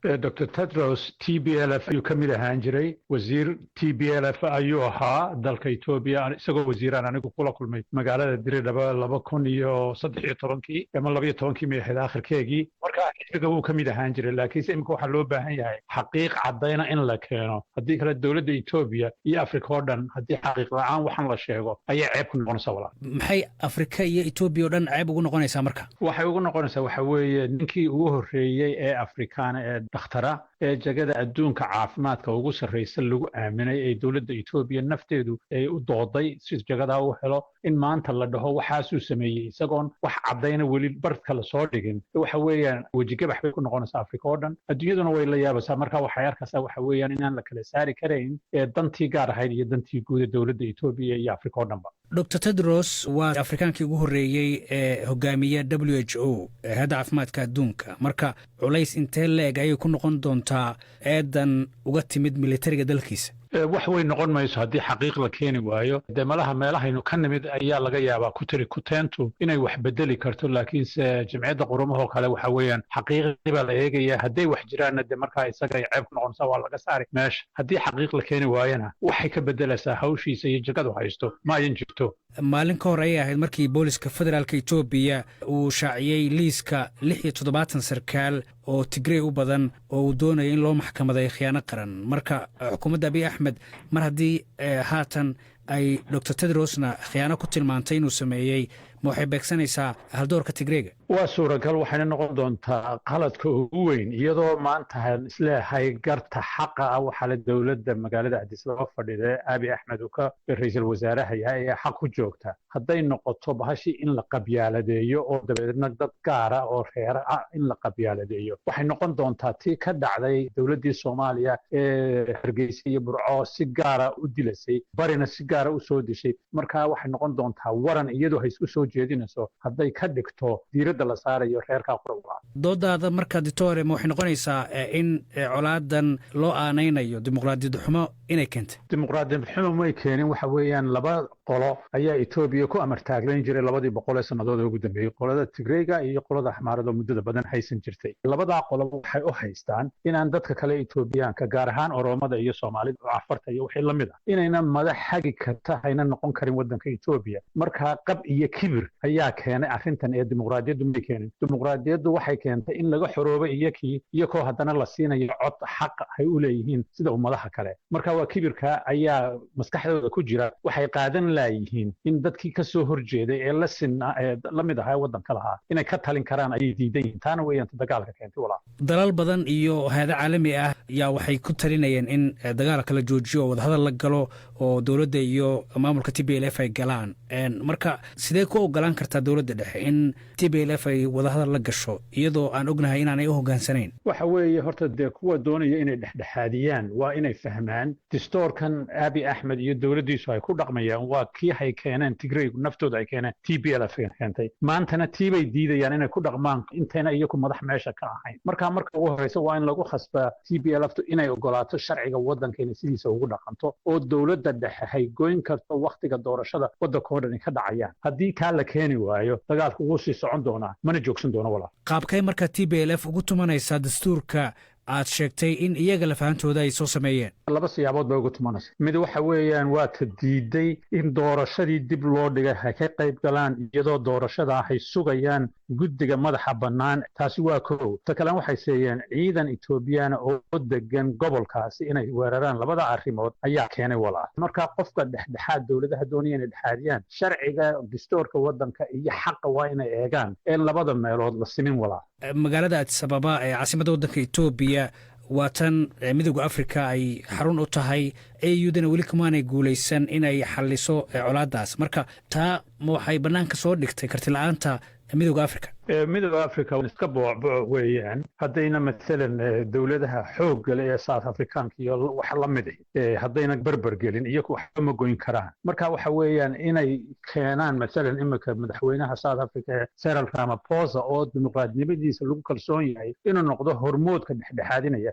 Dr Tedros TPLF ayuu ka mid ahaan jiray. Wasiir TPLF ayuu ahaa dalka Etoobiya. Isagoo wasiiraan anigu kula kulmay magaalada Diridhaba 2013-kii ama 12-kii may ahayd akhirkeegii. Marka xisbiga wuu ka mid ahaan jiray, laakiinse imika waxaa loo baahan yahay xaqiiq caddayna in la keeno. Haddii kale dowladda Etoobiya iyo Afrika oo dhan, haddii xaqiiq la-aan waxan la sheego, ayaa ceeb ku noqonaysa, walaal. Maxay Afrika iyo Etoobiya o dhan ceeb ugu noqonaysaa marka? Waxay ugu noqonaysaa waxa weeye, ninkii ugu horreeyey ee Afrikaana ee dhakhtara ee jagada adduunka caafimaadka ugu sarraysa lagu aaminay, ee dowladda Etoobiya nafteedu ay u dooday si jagadaa u helo, in maanta la dhaho waxaasuu sameeyey isagoon wax caddayna weli barka la soo dhigin, waxa weeyaan wejigabax bay ku noqonaysaa Afrika oo dhan, adduunyaduna way la yaabaysaa. Marka waxay arkaysaa waxa weeyaan inaan la kala saari karayn ee dantii gaar ahayd iyo dantii guud ee dowladda Etoobiya iyo Afrika oo dhanba. Dr Tedros waa Afrikaankii ugu horreeyey ee hogaamiya WHO, hay'adda caafimaadka adduunka. Marka culays intee la-eg ayay ku noqon doontaa eedan uga timid militariga dalkiisa? Wax way noqon mayso haddii xaqiiq la keeni waayo. Dee malaha meelahaynu ka nimid ayaa laga yaabaa ku tiri kuteentu inay wax bedeli karto, laakiinse Jamciyadda Qurumahoo kale waxa weeyaan xaqiiqdii baa la eegaya. Hadday wax jiraanna, dee markaa isaga ay ceeb ku noqonaysaa, waa laga saari meesha. Haddii xaqiiq la keeni waayana, waxay ka bedelaysaa hawshiisa iyo jagadu haysto ma ayan jirto. Maalin ka hor ayay ahayd markii booliska federaalka Etoobiya uu shaaciyey liiska 76 sarkaal oo Tigrey u badan oo uu doonayo in loo maxkamaday khiyaano qaran. Marka xukuumadda Abiy Axmed, mar haddii haatan ay Dr Tedrosna khiyaano ku tilmaantay inuu sameeyey, ma waxay beegsanaysaa haldoorka Tigreega? Waa suuragal, waxayna noqon doontaa qaladka ugu weyn, iyadoo maanta isleeyahay garta xaqa ah waxaa la dowladda magaalada Addis Ababa fadhida, Abi Axmed uu ka ra-iisul wasaaraha yahay, ayaa xaq ku joogta. Hadday noqoto bahashii in la qabyaaladeeyo oo dabeedna dad gaara oo reera ah in la qabyaaladeeyo, waxay noqon doontaa tii ka dhacday dowladdii Soomaaliya ee Hargeysa iyo Burco si gaara u dilasay, barina si gaara u soo dishay. Marka waxay noqon doontaa waran iyadoo hay isku soo jeedinayso hadday ka dhigto diiradda la saarayo reerkaa qura. Doodaada marka, doctor, ma waxay noqonaysaa in colaadan loo aanaynayo dimuqraadiyad xumo inay keentay? Dimuqraadiyad xumo may keenin. Waxa weeyaan laba qolo ayaa Etoobiya ku amartaaglayn jiray 200 ee sannadood ugu dambeeyey, qolada Tigreyga iyo qolada Axmaarada oo muddada badan haysan jirtay. Labadaa qolo waxay u haystaan inaan dadka kale Etoobiyaanka, gaar ahaan Oromada iyo Soomaalida oo Cafarta iyo wixii la mid ah, inayna madax hagi karta hayna noqon karin waddanka Etoobiya. Marka qab iyo kibir ayaa keenay arrintan ee dimuqraadiyaddu may keenin. Dimuqraadiyaddu waxay keentay in laga xoroobay iyakii, iyakoo haddana la siinayo cod xaq ay u leeyihiin sida ummadaha kale. Marka waa kibirka ayaa maskaxdooda ku jira. Waxay qaadan laayihiin in dadkii ka soo horjeeday ee la sinna ee la mid ahaa waddanka lahaa inay ka talin karaan ayay diidan yihiin. Taana weeyaan dagaalka keentay, walaal. Dalal badan iyo hay'ado caalami ah yaa waxay ku talinayeen in dagaalka la joojiyo oo wadahadal la galo oo dowladda iyo maamulka TPLF ay galaan. Marka sidee ku ogolaan kartaa dowladda dhexe in TPLF ay wadahadal la gasho, iyadoo aan ognahay inaanay u hoggaansanayn? Waxa weeye horta dee kuwa doonaya inay dhexdhexaadiyaan waa inay fahmaan distoorkan Abi Axmed iyo dowladdiisu ay ku dhaqmayaan waa kii hay keeneen Tigreygu naftooda, ay keeneen TPLF keentay. Maantana tii bay diidayaan inay ku dhaqmaan intayna iyaku madax meesha ka ahayn. Marka marka ugu horreysa waa in lagu khasbaa TPLF tu inay ogolaato sharciga waddanka inay sidiisa ugu dhaqanto, oo dowladda dhexe hay goyn karto wakhtiga doorashada waddanka oo dhan ka dhacayaan. Haddii taa la keeni waayo, dagaalku wuu sii socon doonaa, mana joogsan doono, walaal. Qaabkay marka TPLF ugu tumanaysaa dastuurka aad sheegtay in iyaga lafahantooda ay soo sameeyeen? Laba siyaabood bay ugu tumanaysa. Mid waxa weeyaan waa ta diiday in doorashadii dib loo dhigay hay ka qayb galaan, iyadoo doorashadaa hay sugayaan guddiga madaxa bannaan. Taasi waa kow. Ta kalena waxay seeyeen ciidan Etoobiyaana oo degan gobolkaasi inay weeraraan. Labada arrimood ayaa keenay, walaal. Marka qofka dhexdhexaad dowladaha doonaya inay dhexaadiyaan, sharciga dastuurka waddanka iyo xaqa waa inay eegaan een labada meelood la simin, walaal. Magaalada Addis Ababa ee caasimadda waddanka Etoobiya waa tan Midowda Africa ay xarun u tahay. AU-dana weli kamaanay guulaysan inay xalliso colaadaas. Marka taa ma waxay bannaanka soo dhigtay karti la-aanta Midowda Africa? Midowda Africa iska boocbooc weeyaan. Haddayna maalan dowladaha xoogga leh ee South Africaanka iyo wax la mid haddayna berber gelin, iyagu waxba ma goyn karaan. Marka waxa weeyaan inay keenaan maalan imika madaxweynaha South Africa ee Cyril Ramaphosa, oo dimuqraadnimadiisa lagu kalsoon yahay, inuu noqdo hormoodka dhexdhexaadinaya.